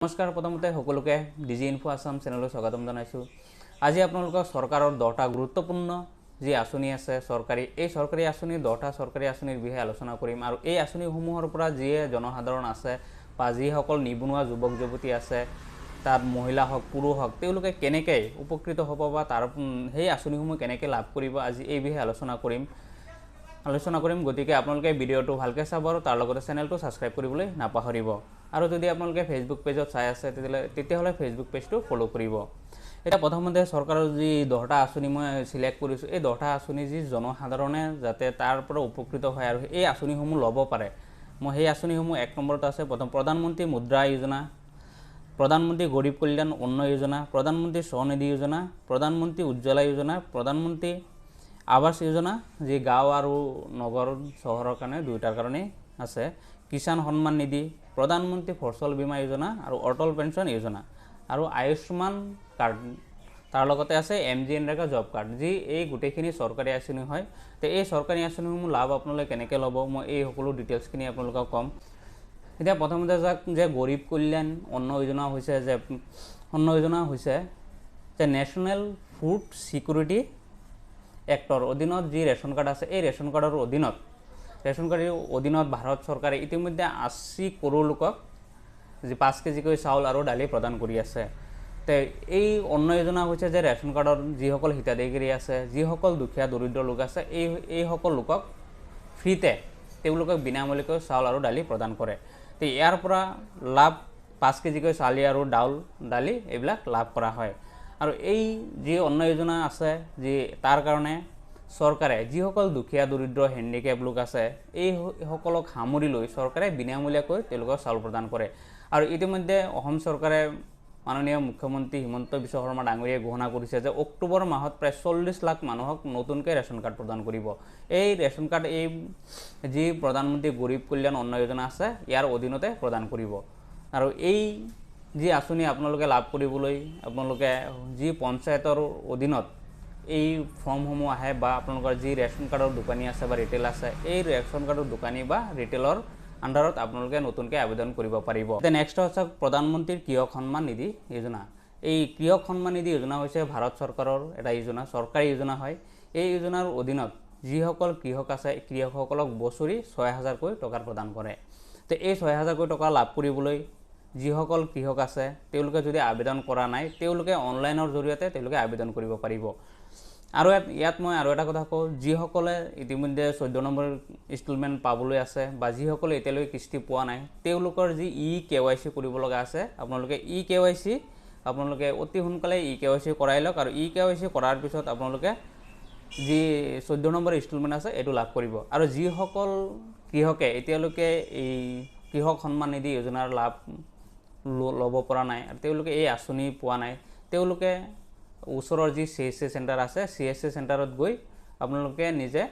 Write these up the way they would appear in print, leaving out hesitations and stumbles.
নমস্কাৰ, প্ৰথমতে সকলোকে ডি জি ইনফো আছাম চেনেললৈ স্বাগতম জনাইছোঁ। আজি আপোনালোকক চৰকাৰৰ 10টা গুৰুত্বপূৰ্ণ যি আঁচনি আছে চৰকাৰী, এই চৰকাৰী আঁচনি 10টা চৰকাৰী আঁচনিৰ বিষয়ে আলোচনা কৰিম আৰু এই আঁচনিসমূহৰ পৰা যিয়ে জনসাধাৰণ আছে বা যিসকল নিবনুৱা যুৱক যুৱতী আছে, তাত মহিলা হওক পুৰুষ হওক, তেওঁলোকে কেনেকৈ উপকৃত হ'ব বা তাৰ সেই আঁচনিসমূহ কেনেকৈ লাভ কৰিব, আজি এই বিষয়ে আলোচনা কৰিম। গতিকে আপোনালোকে ভিডিঅ'টো ভালকৈ চাব আৰু তাৰ লগতে চেনেলটো ছাবস্ক্ৰাইব কৰিবলৈ নাপাহৰিব। আৰু যদি আপোনালোকে ফেচবুক পেজত চাই আছে, তেতিয়াহ'লে ফেচবুক পেজটো ফ'ল' কৰিব। এতিয়া প্ৰথমতে চৰকাৰৰ যি 10টা আঁচনি মই চিলেক্ট কৰিছোঁ, এই 10টা আঁচনি যি জনসাধাৰণে যাতে তাৰ পৰা উপকৃত হয় আৰু এই আঁচনিসমূহ ল'ব পাৰে, মই সেই আঁচনিসমূহ 1 নম্বৰত আছে প্ৰথম প্ৰধানমন্ত্ৰী মুদ্ৰা যোজনা, প্ৰধানমন্ত্ৰী গৰীব কল্যাণ অন্ন যোজনা, প্ৰধানমন্ত্ৰী স্বনিধি যোজনা, প্ৰধানমন্ত্ৰী উজ্জ্বলা যোজনা, প্ৰধানমন্ত্ৰী আৱাস যোজনা, যি গাঁও আৰু নগৰ চহৰৰ কাৰণে দুয়োটাৰ কাৰণেই আছে, কিষাণ সন্মান নিধি, প্ৰধানমন্ত্ৰী ফচল বীমা যোজনা আৰু অটল পেঞ্চন যোজনা আৰু আয়ুষ্মান কাৰ্ড। তাৰ লগতে আছে M G NREGA job card, যি এই গোটেইখিনি চৰকাৰী আঁচনি হয়। তো এই চৰকাৰী আঁচনিসমূহ লাভ আপোনালোকে কেনেকৈ ল'ব, মই এই সকলো ডিটেইলছখিনি আপোনালোকক ক'ম। এতিয়া প্ৰথমতে যাওক যে গৰীব কল্যাণ অন্ন যোজনা হৈছে যে অন্ন যোজনা হৈছে যে নেশ্যনেল ফুড ছিকিউৰিটি এক্টৰ অধীনত যি ৰেচন কাৰ্ড আছে, এই ৰেচন কাৰ্ডৰ অধীনত ভাৰত চৰকাৰে ইতিমধ্যে 80 কৰোৰ লোকক যি 5 কেজিকৈ চাউল আৰু দালি প্ৰদান কৰি আছে। তে এই অন্ন যোজনা হৈছে যে ৰেচন কাৰ্ডৰ যিসকল হিতাধিকাৰী আছে, যিসকল দুখীয়া দৰিদ্ৰ লোক আছে, এইসকল লোকক ফ্ৰীতে তেওঁলোকক বিনামূলীয়াকৈ চাউল আৰু দালি প্ৰদান কৰে। তে ইয়াৰ পৰা লাভ 5 কেজিকৈ চাউল আৰু দালি এইবিলাক লাভ কৰা হয়। আৰু এই যি অন্ন যোজনা আছে, যি তাৰ কাৰণে চৰকাৰে যিসকল দুখীয়া দৰিদ্ৰ হেণ্ডিকেপ লোক আছে, এইসকলক সামৰি লৈ চৰকাৰে বিনামূলীয়াকৈ তেওঁলোকক চাউল প্ৰদান কৰে। আৰু ইতিমধ্যে অসম চৰকাৰে মাননীয় মুখ্যমন্ত্ৰী হিমন্ত বিশ্ব শৰ্মা ডাঙৰীয়াই ঘোষণা কৰিছে যে অক্টোবৰ মাহত প্ৰায় 40 লাখ মানুহক নতুনকৈ ৰেচন কাৰ্ড প্ৰদান কৰিব। এই ৰেচন কাৰ্ড এই যি প্ৰধানমন্ত্ৰী গৰীব কল্যাণ অন্ন যোজনা আছে, ইয়াৰ অধীনতে প্ৰদান কৰিব। আৰু এই যি আঁচনি আপোনালোকে লাভ কৰিবলৈ আপোনালোকে যি পঞ্চায়তৰ অধীনত এই ফৰ্মসমূহ আহে বা আপোনালোকৰ যি ৰেচন কাৰ্ডৰ দোকানী আছে বা ৰিটেইল আছে, এই ৰেচন কাৰ্ডৰ দোকানী বা ৰিটেইলৰ আণ্ডাৰত আপোনালোকে নতুনকৈ আবেদন কৰিব পাৰিব। এতিয়া নেক্সট হৈছে প্ৰধানমন্ত্ৰীৰ কৃষক সন্মান নিধি যোজনা। এই কৃষক সন্মান নিধি যোজনা হৈছে ভাৰত চৰকাৰৰ এটা যোজনা, চৰকাৰী যোজনা হয়। এই যোজনাৰ অধীনত যিসকল কৃষক আছে, কৃষকসকলক বছৰি 6000কৈ টকাৰ প্ৰদান কৰে। তো এই 6000কৈ টকা লাভ কৰিবলৈ যিসকল কৃষক আছে, তেওঁলোকে যদি আবেদন কৰা নাই, তেওঁলোকে অনলাইনৰ জৰিয়তে তেওঁলোকে আবেদন কৰিব পাৰিব। আৰু ইয়াত মই আৰু এটা কথা কওঁ, যিসকলে ইতিমধ্যে 14 নম্বৰ ইনষ্টলমেণ্ট পাবলৈ আছে বা যিসকলে এতিয়ালৈকে কিস্তি পোৱা নাই, তেওঁলোকৰ যি ই কে ৱাই চি কৰিব লগা আছে, আপোনালোকে ই কে ৱাই চি আপোনালোকে অতি সোনকালে ই কে ৱাই চি কৰাই লওক। আৰু ই কে ৱাই চি কৰাৰ পিছত আপোনালোকে যি 14 নম্বৰ ইনষ্টলমেণ্ট আছে, এইটো লাভ কৰিব। আৰু যিসকল কৃষকে এতিয়ালৈকে এই কৃষক সন্মান নিধি যোজনাৰ লাভ ল'ব পৰা নাই আৰু তেওঁলোকে এই আঁচনি পোৱা নাই, তেওঁলোকে ওচৰৰ যি চি এছ চি চেণ্টাৰ আছে, চি এছ চি চেণ্টাৰত গৈ আপোনালোকে নিজে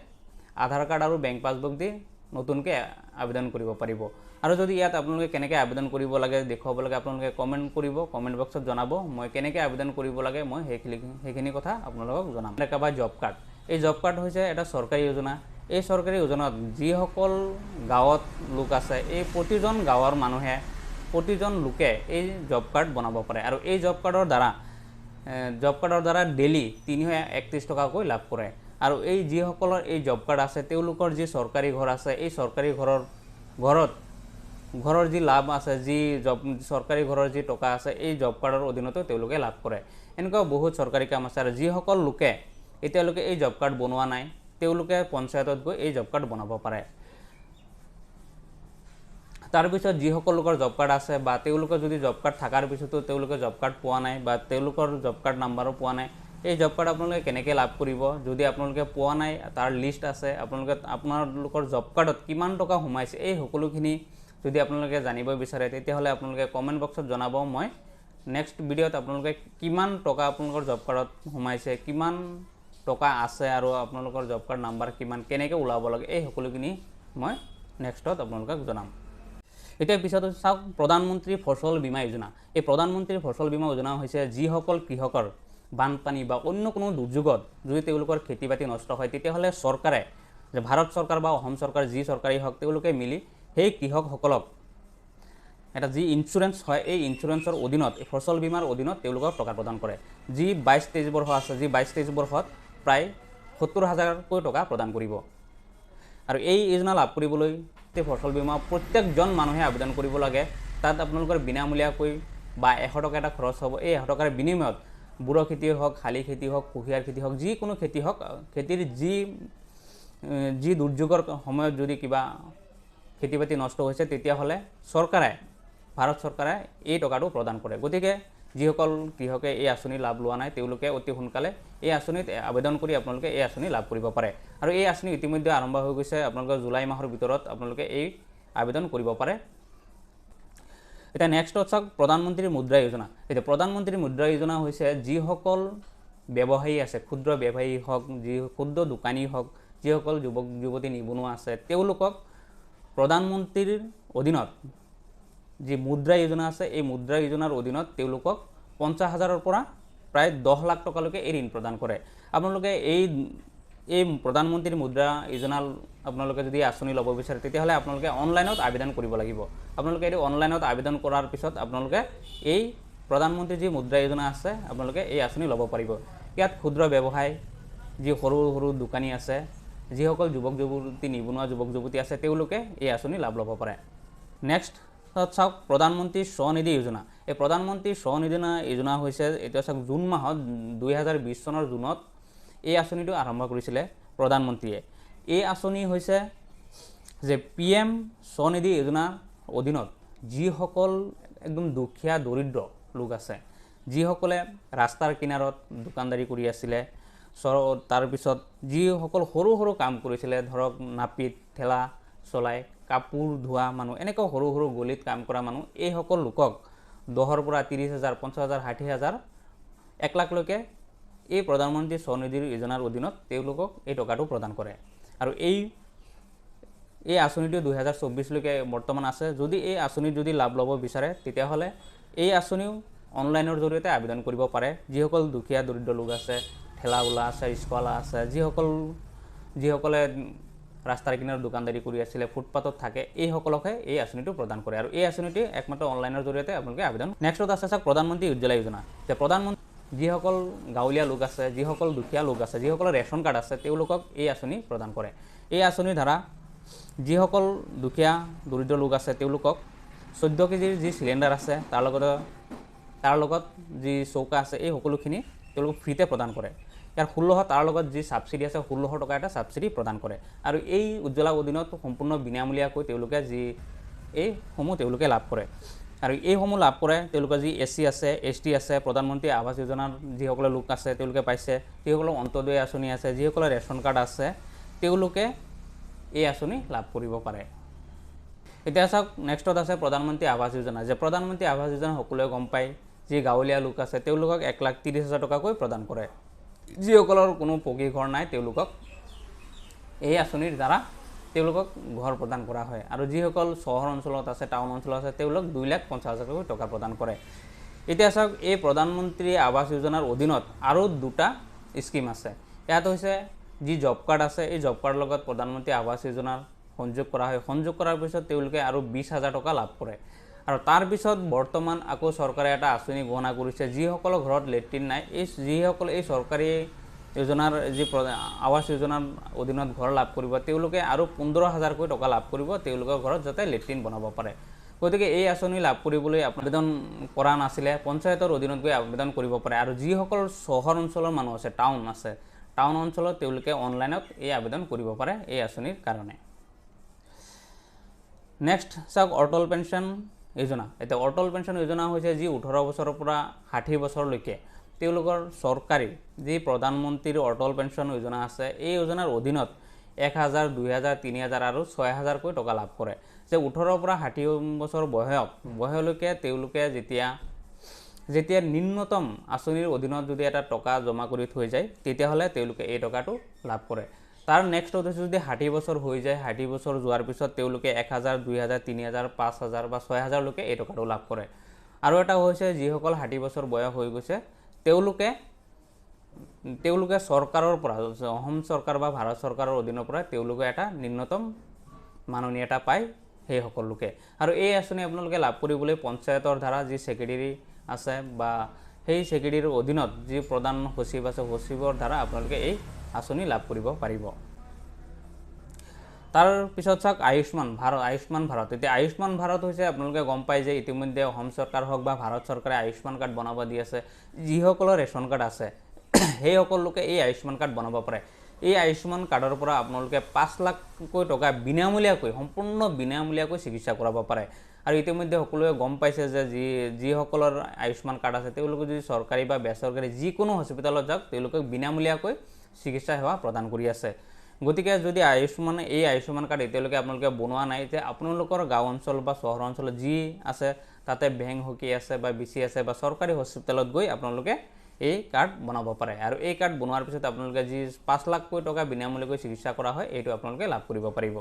আধাৰ কাৰ্ড আৰু বেংক পাছবুক দি নতুনকৈ আবেদন কৰিব পাৰিব। আৰু যদি ইয়াত আপোনালোকে কেনেকৈ আবেদন কৰিব লাগে দেখুৱাব লাগে, আপোনালোকে কমেণ্ট কৰিব, কমেণ্ট বক্সত জনাব। মই কেনেকৈ আবেদন কৰিব লাগে, মই সেইখিনি কথা আপোনালোকক জনাম। বা জব কাৰ্ড, এই জব কাৰ্ড হৈছে এটা চৰকাৰী যোজনা। এই চৰকাৰী যোজনাত যিসকল গাঁৱত লোক আছে, এই প্ৰতিজন গাঁৱৰ মানুহে, প্ৰতিজন লোকে এই জব কাৰ্ড বনাব পাৰে। আৰু এই জব কাৰ্ডৰ দ্বাৰা ডেইলি 331 টকাকৈ লাভ কৰে। আৰু এই যিসকলৰ এই জব কাৰ্ড আছে, তেওঁলোকৰ যি চৰকাৰী ঘৰ আছে, এই চৰকাৰী ঘৰৰ যি লাভ আছে, যি জব চৰকাৰী ঘৰৰ যি টকা আছে, এই জব কাৰ্ডৰ অধীনতো তেওঁলোকে লাভ কৰে। এনেকুৱা বহুত চৰকাৰী কাম আছে। আৰু যিসকল লোকে এতিয়ালৈকে এই জব কাৰ্ড বনোৱা নাই, তেওঁলোকে পঞ্চায়তত গৈ এই জব কাৰ্ড বনাব পাৰে। তাৰপিছত যিসকল লোকৰ জব কাৰ্ড আছে বা তেওঁলোকৰ যদি জব কাৰ্ড থকাৰ পিছতো তেওঁলোকে জব কাৰ্ড পোৱা নাই বা তেওঁলোকৰ জব কাৰ্ড নাম্বাৰো পোৱা নাই, এই জব কাৰ্ড আপোনালোকে কেনেকৈ লাভ কৰিব? যদি আপোনালোকে পোৱা নাই, তাৰ লিষ্ট আছে। আপোনালোকে আপোনালোকৰ জব কাৰ্ডত কিমান টকা সোমাইছে, এই সকলোখিনি যদি আপোনালোকে জানিব বিচাৰে, তেতিয়াহ'লে আপোনালোকে কমেণ্ট বক্সত জনাব। মই নেক্সট ভিডিঅ'ত আপোনালোকে কিমান টকা আপোনালোকৰ জব কাৰ্ডত সোমাইছে, কিমান টকা আছে আৰু আপোনালোকৰ জব কাৰ্ড নাম্বাৰ কিমান, কেনেকৈ ওলাব লাগে, এই সকলোখিনি মই নেক্সটত আপোনালোকক জনাম। এতিয়া পিছত চাওক প্ৰধানমন্ত্ৰী ফচল বীমা যোজনা। এই প্ৰধানমন্ত্ৰী ফচল বীমা যোজনা হৈছে যিসকল কৃষকৰ বানপানী বা অন্য কোনো দুৰ্যোগত যদি তেওঁলোকৰ খেতি বাতি নষ্ট হয়, তেতিয়াহ'লে চৰকাৰে, যে ভাৰত চৰকাৰ বা অসম চৰকাৰ, যি চৰকাৰেই হওক, তেওঁলোকে মিলি সেই কৃষকসকলক এটা যি ইঞ্চুৰেঞ্চ হয়, এই ইঞ্চুৰেঞ্চৰ অধীনত, এই ফচল বীমাৰ অধীনত তেওঁলোকক টকা প্ৰদান কৰে। যি 22-23 বৰ্ষ আছে, যি 22-23 বৰ্ষত প্ৰায় 70 হাজাৰকৈ টকা প্ৰদান কৰিব। আৰু এই যোজনা লাভ কৰিবলৈ ফচল বীমা প্ৰত্যেকজন মানুহে আবেদন কৰিব লাগে। তাত আপোনালোকৰ বিনামূলীয়াকৈ বা 100 টকা এটা খৰচ হ'ব। এই 100 টকাৰ বিনিময়ত বুৰ খেতি হওক, শালি খেতি হওক, কুঁহিয়াৰ খেতি হওক, যিকোনো খেতি হওক, খেতিৰ যি দুৰ্যোগৰ সময়ত যদি কিবা খেতি বাতি নষ্ট হৈছে, তেতিয়াহ'লে চৰকাৰে, ভাৰত চৰকাৰে এই টকাটো প্ৰদান কৰে। গতিকে যিসকল কৃষকে এই আঁচনি লাভ লোৱা নাই, তেওঁলোকে অতি সোনকালে এই আঁচনিত আবেদন কৰি আপোনালোকে এই আঁচনি লাভ কৰিব পাৰে। আৰু এই আঁচনি ইতিমধ্যে আৰম্ভ হৈ গৈছে। আপোনালোকৰ জুলাই মাহৰ ভিতৰত আপোনালোকে এই আবেদন কৰিব পাৰে। এতিয়া নেক্সটত চাওক প্ৰধানমন্ত্ৰী মুদ্ৰা যোজনা। এতিয়া প্ৰধানমন্ত্ৰী মুদ্ৰা যোজনা হৈছে যিসকল ব্যৱসায়ী আছে, ক্ষুদ্ৰ ব্যৱসায়ী হওক, যি ক্ষুদ্ৰ দোকানী হওক, যিসকল যুৱক যুৱতী নিবনুৱা আছে, তেওঁলোকক প্ৰধানমন্ত্ৰীৰ অধীনত যি মুদ্ৰা যোজনা আছে, এই মুদ্ৰা যোজনাৰ অধীনত তেওঁলোকক 50 হাজাৰৰ পৰা প্ৰায় 10 লাখ টকালৈকে এই ঋণ প্ৰদান কৰে। আপোনালোকে এই প্ৰধানমন্ত্ৰীৰ মুদ্ৰা যোজনা আপোনালোকে যদি আঁচনি ল'ব বিচাৰে, তেতিয়াহ'লে আপোনালোকে অনলাইনত আবেদন কৰিব লাগিব। আপোনালোকে এইটো অনলাইনত আবেদন কৰাৰ পিছত আপোনালোকে এই প্ৰধানমন্ত্ৰীৰ যি মুদ্ৰা যোজনা আছে, আপোনালোকে এই আঁচনি ল'ব পাৰিব। ইয়াত ক্ষুদ্ৰ ব্যৱসায়, যি সৰু সৰু দোকানী আছে, যিসকল যুৱক যুৱতী, নিবনুৱা যুৱক যুৱতী আছে, তেওঁলোকে এই আঁচনি লাভ ল'ব পাৰে। নেক্সট চাওক প্ৰধানমন্ত্ৰী স্বনিধি যোজনা। এই প্ৰধানমন্ত্ৰী স্বনিধি যোজনা হৈছে, এতিয়া চাওক জুন মাহত 2020 চনৰ জুনত এই আঁচনিটো আৰম্ভ কৰিছিলে প্ৰধানমন্ত্ৰীয়ে। এই আঁচনি হৈছে যে পি এম স্বনিধি যোজনাৰ অধীনত যিসকল একদম দুখীয়া দৰিদ্ৰ লোক আছে, যিসকলে ৰাস্তাৰ কিনাৰত দোকানদাৰী কৰি আছিলে, তাৰপিছত যিসকল সৰু সৰু কাম কৰিছিলে, ধৰক নাপিত, ঠেলা চলাই, কাপোৰ ধোৱা মানুহ, এনেকুৱা সৰু সৰু গলিত কাম কৰা মানুহ, এইসকল লোকক 10ৰ পৰা 30 হাজাৰ, 50 হাজাৰ, 60 হাজাৰ, 1 লাখলৈকে এই প্ৰধানমন্ত্ৰী স্বনিধিৰ যোজনাৰ অধীনত তেওঁলোকক এই টকাটো প্ৰদান কৰে। আৰু এই আঁচনিটো 2024লৈকে বৰ্তমান আছে। যদি এই আঁচনিত যদি লাভ ল'ব বিচাৰে, তেতিয়াহ'লে এই আঁচনিও অনলাইনৰ জৰিয়তে আবেদন কৰিব পাৰে। যিসকল দুখীয়া দৰিদ্ৰ লোক আছে, ঠেলা ওলা আছে, ৰিক্সাৱালা আছে, যিসকলে ৰাস্তাৰ কিনাৰত দোকানদাৰী কৰি আছিলে, ফুটপাথত থাকে, এইসকলকহে এই আঁচনিটো প্ৰদান কৰে। আৰু এই আঁচনিটি একমাত্ৰ অনলাইনৰ জৰিয়তে আপোনালোকে আবেদন। নেক্সটত আছে চাওক প্ৰধানমন্ত্ৰী উজ্জ্বলা যোজনা। যে প্ৰধানমন্ত্ৰী যিসকল গাঁৱলীয়া লোক আছে, যিসকল দুখীয়া লোক আছে, যিসকলৰ ৰেচন কাৰ্ড আছে, তেওঁলোকক এই আঁচনি প্ৰদান কৰে। এই আঁচনিৰ দ্বাৰা যিসকল দুখীয়া দৰিদ্ৰ লোক আছে, তেওঁলোকক 14 কেজিৰ যি চিলিণ্ডাৰ আছে, তাৰ লগত যি চৌকা আছে, এই সকলোখিনি তেওঁলোকক ফ্ৰীতে প্ৰদান কৰে। ইয়াৰ 16, তাৰ লগত যি ছাবচিডি আছে, 16 টকা এটা ছাবচিডি প্ৰদান কৰে। আৰু এই উজ্জ্বলা অধীনত সম্পূৰ্ণ বিনামূলীয়াকৈ তেওঁলোকে যি এইসমূহ তেওঁলোকে লাভ কৰে। আৰু এইসমূহ লাভ কৰে তেওঁলোকৰ যি এছ চি আছে, এছ টি আছে, প্ৰধানমন্ত্ৰী আৱাস যোজনাৰ যিসকলে লোক আছে তেওঁলোকে পাইছে, যিসকলৰ অন্তৰ্দয় আঁচনি আছে, যিসকলৰ ৰেচন কাৰ্ড আছে, তেওঁলোকে এই আঁচনি লাভ কৰিব পাৰে। এতিয়া চাওক নেক্সটত আছে প্ৰধানমন্ত্ৰী আৱাস যোজনা। যে প্ৰধানমন্ত্ৰী আৱাস যোজনা সকলোৱে গম পায়, যি গাঁৱলীয়া লোক আছে তেওঁলোকক 1,30,000 টকাকৈ প্ৰদান কৰে। যিসকলৰ কোনো পকী ঘৰ নাই, তেওঁলোকক এই আঁচনিৰ দ্বাৰা তেওঁলোকক ঘৰ প্ৰদান কৰা হয়। আৰু যিসকল চহৰ অঞ্চলত আছে, টাউন অঞ্চলত আছে, তেওঁলোক 2,50,000 টকা প্ৰদান কৰে। এতিয়া চাওক এই প্ৰধানমন্ত্ৰী আৱাস যোজনাৰ অধীনত আৰু দুটা স্কীম আছে। ইয়াত হৈছে যি জব কাৰ্ড আছে, এই জব কাৰ্ডৰ লগত প্ৰধানমন্ত্ৰী আৱাস যোজনাৰ সংযোগ কৰা হয়। সংযোগ কৰাৰ পিছত তেওঁলোকে আৰু 20,000 টকা লাভ কৰে। আৰু তাৰপিছত বৰ্তমান আকৌ চৰকাৰে এটা আঁচনি ঘোষণা কৰিছে, যিসকলৰ ঘৰত লেট্ৰিন নাই, এই যিসকল এই চৰকাৰী যোজনাৰ যি আৱাস যোজনাৰ অধীনত ঘৰ লাভ কৰিব, তেওঁলোকে আৰু 15,000কৈ টকা লাভ কৰিব, তেওঁলোকৰ ঘৰত যাতে লেট্ৰিন বনাব পাৰে। গতিকে এই আঁচনি লাভ কৰিবলৈ আবেদন কৰা নাছিলে, পঞ্চায়তৰ অধীনত গৈ আবেদন কৰিব পাৰে। আৰু যিসকল চহৰ অঞ্চলৰ মানুহ আছে, টাউন আছে, টাউন অঞ্চলত তেওঁলোকে অনলাইনত এই আবেদন কৰিব পাৰে এই আঁচনিৰ কাৰণে। নেক্সট চাওক অটল পেঞ্চন যোজনা। এতিয়া অটল পেঞ্চন যোজনা হৈছে যি 18 বছৰৰ পৰা 60 বছৰলৈকে তেওঁলোকৰ চৰকাৰী যি প্ৰধানমন্ত্ৰীৰ অটল পেঞ্চন যোজনা আছে, এই যোজনাৰ অধীনত 1,000, 2,000, 3,000 আৰু 6,000কৈ টকা লাভ কৰে। যে 18ৰ পৰা 60 বছৰ বয়সলৈকে তেওঁলোকে যেতিয়া নিম্নতম আঁচনিৰ অধীনত যদি এটা টকা জমা কৰি থৈ যায়, তেতিয়াহ'লে তেওঁলোকে এই টকাটো লাভ কৰে। তাৰ নেক্সট হৈছে যদি 60 বছৰ হৈ যায়, 60 বছৰ যোৱাৰ পিছত তেওঁলোকে 1,000, 2,000, 3,000, 5,000 বা 6,000লৈকে এই টকাটো লাভ কৰে। আৰু এটা হৈছে যিসকল 60 বছৰ বয়স হৈ গৈছে, তেওঁলোকে চৰকাৰৰ পৰা, অসম চৰকাৰ বা ভাৰত চৰকাৰৰ অধীনৰ পৰা তেওঁলোকে এটা ন্যূনতম মাননি এটা পায়। সেইসকল লোকে। আৰু এই আঁচনি আপোনালোকে লাভ কৰিবলৈ পঞ্চায়তৰ দ্বাৰা যি ছেক্ৰেটেৰী আছে বা সেই ছেক্ৰেটেৰীৰ অধীনত যি প্ৰধান সচিব আছে, সচিবৰ দ্বাৰা আপোনালোকে এই আঁচনি লাভ কৰিব পাৰিব। তাৰ পিছত চাওক আয়ুষ্মান ভাৰত। আয়ুষ্মান ভাৰত, এতিয়া আয়ুষ্মান ভাৰত হৈছে আপোনালোকে গম পায় যে ইতিমধ্যে অসম চৰকাৰ হওক বা ভাৰত চৰকাৰে আয়ুষ্মান কাৰ্ড বনাব দি আছে। যিসকলৰ ৰেচন কাৰ্ড আছে সেইসকল লোকে এই আয়ুষ্মান কাৰ্ড বনাব পাৰে। এই আয়ুষ্মান কাৰ্ডৰ পৰা আপোনালোকে 5 লাখকৈ টকা বিনামূলীয়াকৈ, সম্পূৰ্ণ বিনামূলীয়াকৈ চিকিৎসা কৰাব পাৰে। আৰু ইতিমধ্যে সকলোৱে গম পাইছে যে যিসকলৰ আয়ুষ্মান কাৰ্ড আছে তেওঁলোকে যদি চৰকাৰী বা বেচৰকাৰী যিকোনো হস্পিটেলত যাওক, তেওঁলোকক বিনামূলীয়াকৈ চিকিৎসা সেৱা প্ৰদান কৰি আছে। গতিকে যদি এই আয়ুষ্মান কাৰ্ড এতিয়ালৈকে আপোনালোকে বনোৱা নাই, যে আপোনালোকৰ গাঁও অঞ্চল বা চহৰ অঞ্চলত যি আছে তাতে বেংক হকী আছে বা বি চি আছে বা চৰকাৰী হস্পিটেলত গৈ আপোনালোকে এই কাৰ্ড বনাব পাৰে। আৰু এই কাৰ্ড বনোৱাৰ পিছত আপোনালোকে যি 5 লাখকৈ টকা বিনামূলীয়াকৈ চিকিৎসা কৰা হয়, এইটো আপোনালোকে লাভ কৰিব পাৰিব।